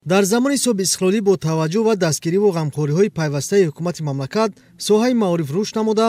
Дар замони соҳибистиқлолӣ бо таваҷҷӯҳ ва дастгириву ғамхориҳои пайвастаи ҳукумати мамлакат соҳаи маориф рушд намуда,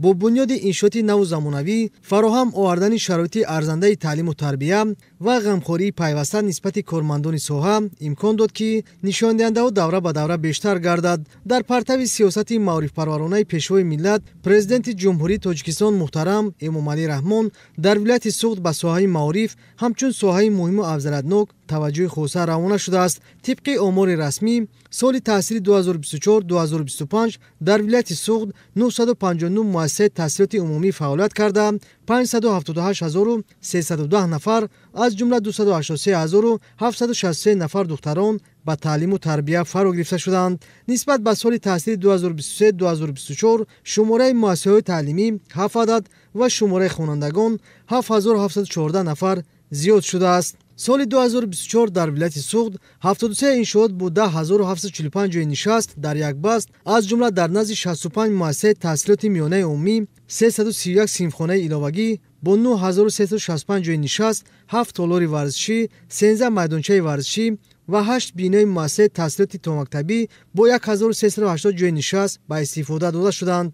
бо бунёди иншооти наву замонавӣ, фароҳам овардани шароити арзандаи таълиму тарбия ва ғамхории пайваста нисбати кормандони соҳа имкон дод, ки нишондиҳандаҳо давра ба давра бештар гардад. Дар партави сиёсати маорифпарваронаи Пешвои миллат, Президенти Ҷумҳурии Тоҷикистон муҳтарам Эмомалӣ Раҳмон, дар вилояти Суғд ба соҳаи маориф ҳамчун соҳаи муҳиму афзалиятнок таваҷҷӯҳи хоса равона шудааст. Тибқи омори расмӣ, соли таҳсили 2024-2025 дар вилояти Суғд 959 муассисаи таҳсилоти умумӣ фаъолият карда, 578 310 нафар, аз ҷумла 283 763 нафар духтарон ба таълиму тарбия фаро гирифта шуданд. Нисбат ба соли таҳсили 2023-2024 шумораи муассисаҳои таълимӣ 7 адад ва шумораи хонандагон 7714 нафар зиёд шудааст. Соли 2024 дар вилояти Суғд 73 иншоот бо 10 745 ҷойи нишаст дар як баст, аз ҷумла дар назди 65 муассисаи таҳсилоти миёнаи умумӣ 331 синфхонаи иловагӣ бо 9365 ҷойи нишаст, 7 толори варзишӣ, 13 майдончаи варзишӣ ва 8 бинои муассисаи таҳсилоти томактабӣ бо 1380 ҷойи нишаст ба истифода дода шуданд.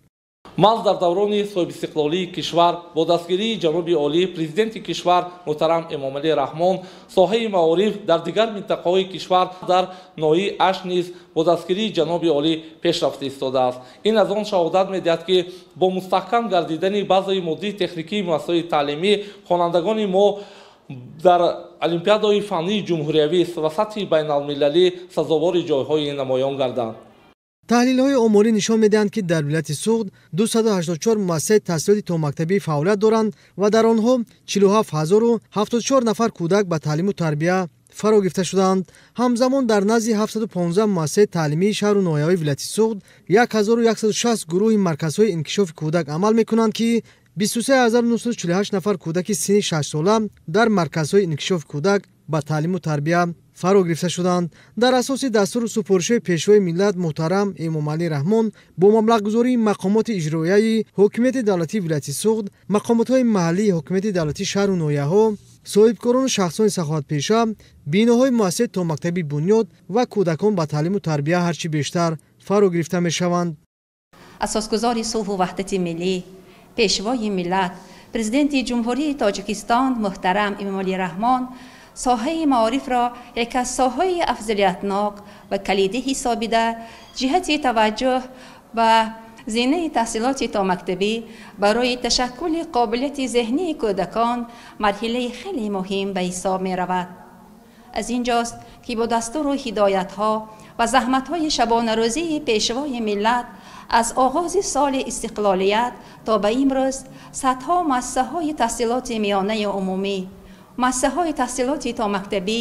Маҳз дар даврони соҳибистиқлолии кишвар бо дастгирии ҷаноби олӣ, Президенти кишвар муҳтарам Эмомалӣ Раҳмон, соҳаи маориф дар дигар минтақаҳои кишвар, дар ноҳияи Ашт низ бо дастгирии ҷаноби олӣ пешрафта истодааст. Ин аз он шаҳодат медиҳад, ки бо мустаҳкам гардидани базаи моддии техникии муассисаҳои таълимӣ хонандагони мо дар олимпиадаҳои фаннии ҷумҳуриявӣ ва сатҳи байналмилалӣ сазовори ҷойҳои намоён гарданд. Таҳлилҳои оморӣ нишон медиҳанд, ки дар вилояти Суғд 284 муассисаи таҳсилоти томактабӣ фаъолият доранд ва дар онҳо 47 074 нафар кӯдак ба таълиму тарбия фаро гирифта шудаанд. Ҳамзамон дар назди 715 муассисаи таълимии шаҳру ноҳияҳои вилояти Суғд 1160 гурӯҳи марказҳои инкишофи кӯдак амал мекунанд, ки 23 948 нафар кӯдаки синни 6сола дар марказҳои инкишофи кӯдак ба таълиму тарбия фаро гирифта шуданд. Дар асоси дастуру супоришҳои Пешвои миллат муҳтарам Эмомалӣ Раҳмон, бо маблағгузории мақомоти иҷроияи ҳокимияти давлатии вилояти Суғд, мақомотҳои маҳаллии ҳокимияти давлатии шаҳру ноҳияҳо, соҳибкорону шахсони саховатпеша биноҳои муассисаи томактабӣ бунёд ва кӯдакон ба таълиму тарбия ҳарчи бештар фаро гирифта мешаванд. Асосгузори сулҳу ваҳдати миллӣ, Пешвои миллат, Президенти Ҷумҳурии Тоҷикистон муҳтарам Эмомалӣ Раҳмон соҳаи маорифро яке аз соҳаҳои афзалиятнок ва калидӣ ҳисобида, ҷиҳати таваҷҷӯҳ ба зинаи таҳсилоти томактабӣ барои ташаккули қобилияти зеҳнии кӯдакон марҳилаи хеле муҳим ба ҳисоб меравад. Аз ин ҷост, ки бо дастуру ҳидоятҳо ва заҳматҳои шабонарӯзии Пешвои миллат аз оғози соли истиқлолият то ба имрӯз садҳо муассисаҳои таҳсилоти миёнаи умумӣ, муассисаҳои таҳсилоти томактабӣ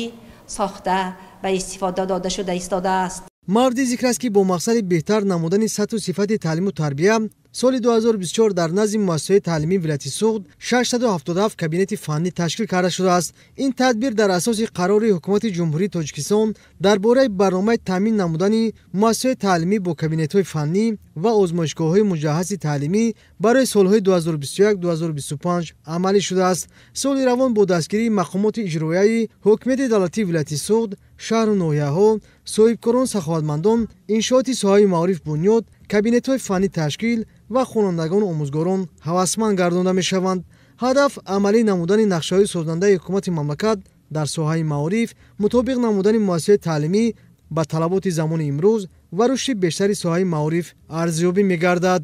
сохта, ба истифода дода шуда истодааст. Мавриди зикр аст, ки бо мақсади беҳтар намудани сатҳу сифати таълиму тарбия соли 2024 дар назди муассисаҳои таълимии вилояти Суғд 677 кабинети фаннӣ ташкил карда шудааст. Ин тадбир дар асоси қарори Ҳукумати Ҷумҳурии Тоҷикистон дар бораи барномаи таъмин намудани муассисаҳои таълимӣ бо кабинетҳои фаннӣ ва озмоишгоҳҳои муҷаҳҳази таълимӣ барои солҳои 2021-2025 амалӣ шудааст. Соли равон бо дастгирии мақомоти иҷроияи ҳокимияти давлатии вилояти Суғд, шаҳру ноҳияҳо, соҳибкорону саховатмандон иншооти соҳаи маориф бунёд, кабинетҳои фаннӣ ташкил ва хонандагону омӯзгорон ҳавасманд гардонда мешаванд. Ҳадаф амалӣ намудани нақшаҳои созандаи ҳукумати мамлакат дар соҳаи маориф, мутобиқ намудани муассисаҳои таълимӣ ба талаботи замони имрӯз ва рушди бештари соҳаи маориф арзёбӣ мегардад.